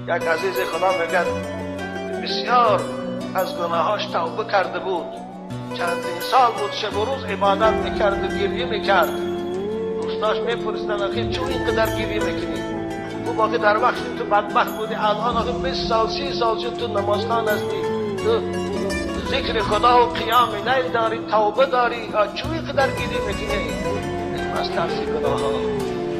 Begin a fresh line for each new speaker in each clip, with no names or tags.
یک عزیز خدا میگه بسیار از گناهاش توبه کرده بود، چندین سال بود شب و روز عبادت میکرد و گریه میکرد. دوستاش میپرسیدن آخه چون اینقدر گریه میکنی؟ گفت آخه در وقتی تو بدبخت بودی، الان آخه 20 سال 30 سال شد تو نمازخوان هستی، تو ذکر خدا و قیام لیل داری، توبه داری، چون اینقدر گریه میکنی؟ از ترس گناه ها.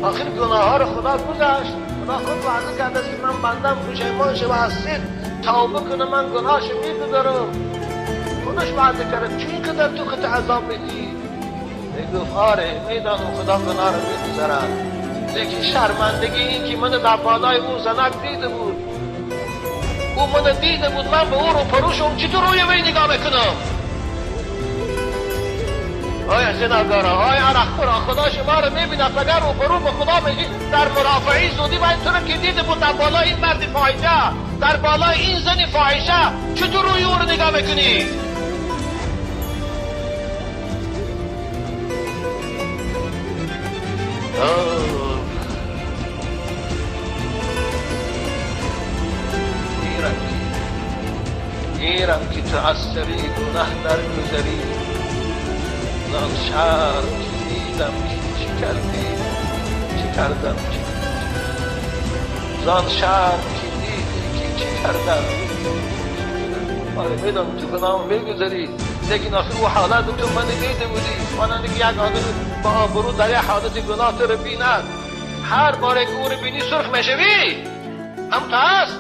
آخر گناه ها رو خدا گذاشت، خدا خود وعده کرده است که من بندم پشیمان شه و از صدق توبه کنه، من گناهش میگذارم. خودش وعده کرده، چون اینقدر تو خود عذاب میدی؟ میگفت آره میدانم خدا گناه رو میگذارد، لیکن شرمندگی این که من در بالای او زنک دیده بود، او من دیده بود، من به او رو پروشم چطور روی وی نگاه میکنم؟ آیا زناکارا، آیا عرقخورا، خدا شما رو میبیند، اگر رو برو به خدا میگی در مرافعی زودی و این تو که دیده بود در بالای این مرد فاحشه، در بالای این زن فاحشه، چطور روی او رو نگاه میکنی؟ گیرم که تو از سری گناه در گذری، زان شرم که دیدم که چی کردی، چی کردم، چی زان شرم که دیدی که چی کردم. آره میدونم تو گناه میگذری، لیکن آخر او حالت تو من دیده بودی، مانند که یک آدم با آبرو در یک حالت گناه تو رو بیند، هر بار که او رو بینی سرخ میشوی، هم تو هست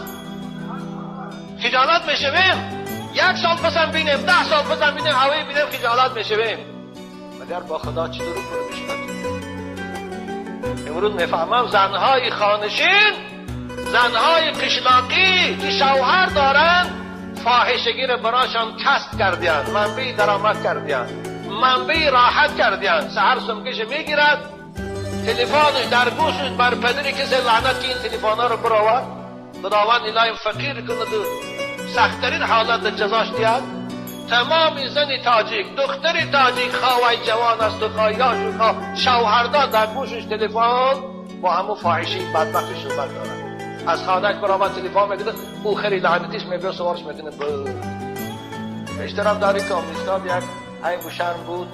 خجالت میشویم. 1 سال پسم بینیم، 10 سال پسم بینیم، هوایی بینیم خجالت میشویم. مگر با خدا چطور رو میشناسیم؟ امروز میفهمم زنهای خانشین، زنهای قشلاقی که شوهر دارن، فاحشگی رو براشان کسب کردیان، منبع درآمد کردیان، منبع راحت کردیان. سحر سمکش میگیرد، تلفنش در گوشش بر پدری کسی لعنت که این تلفن ها رو براورد، خداوند الهی فقیر کند و سختترین حالت جزاش دیاد. تمام زن تاجیک، دختر تاجیک، خواهی جوان است و خواهی یاش و خواه شوهردار، در گوشش تلفن با همون فاحشی بدبختش صحبت دارد. از خانهش برآمد تلفن میکنه، او خیلی لعنتیش میبره سوارش میکنه. اشتراف داری کامنیستان یک عیب و شرم بود،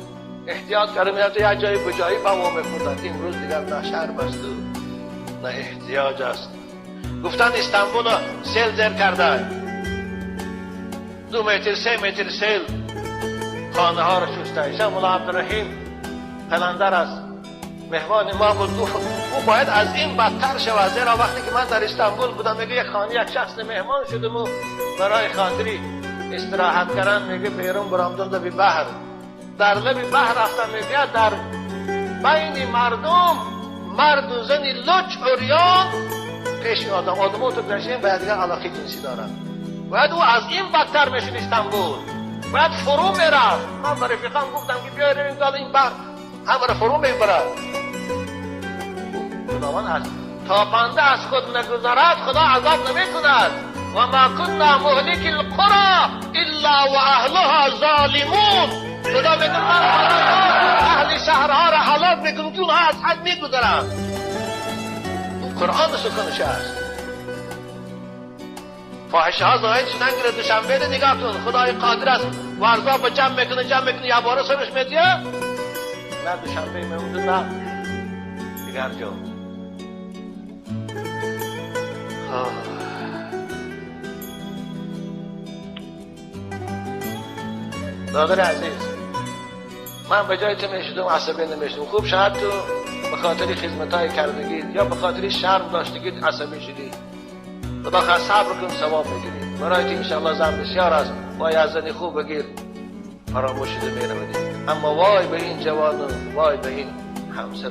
احتیاط کرده میرفت یک جایی به جایی با ما میخوردن. امروز دیگر نه شرم است و نه احتیاج است. گفتن استانبول سیل زیر کرده، 2 متر 3 متر سیل خانه ها رو شسته. شیخ ملا عبدالرحیم قلندر است، مهمان ما بود، گفت او باید از این بدتر شود، زیرا وقتی که من در استانبول بودم میگه یک خانه یک شخص مهمان شدم و برای خاطری استراحت کردن میگه بیرون برآمدم در بحر، در لب بحر رفتم، میگه در بین مردم مرد و زن لچ عریان پیش آدم، آدمو تو گشتیم به دیگر علاقه جنسی دارن. باید او از این بدتر میشد استانبول، باید فرو میرفت. من به رفیقام گفتم که بیای رویم داد این بحر هم رو فرو میبرد. خداوند از تا بنده از خود نگذرد خدا عذاب نمیکند. و ما کنا مهلک القرى الا و اهلها ظالمون. خدا میگه من اهل شهرها را هلاک میکنم که اونها از حد میگذرند. قرآن سخنش است. فاحشه ها ظاهر شدن که دوشنبه رو نگاه کن، خدای قادر است ورزا با جمع میکنه، جمع میکنه یه باره سرش میدیه، نه دوشنبه میمونده نه دیگر جا. برادر عزیز، من به جای تو میشدم عصبی نمیشدم. خوب شاید تو به خاطر خدمت‌های کردگیت یا به خاطر شرم داشتگیت عصبی شدی. خدا خواست صبر کن ثواب میگیری. برای تو انشاءالله زن بسیار است، وای از زنی خوب بگیر فراموش شده می‌روی. اما وای به این جوان و وای به این همسر.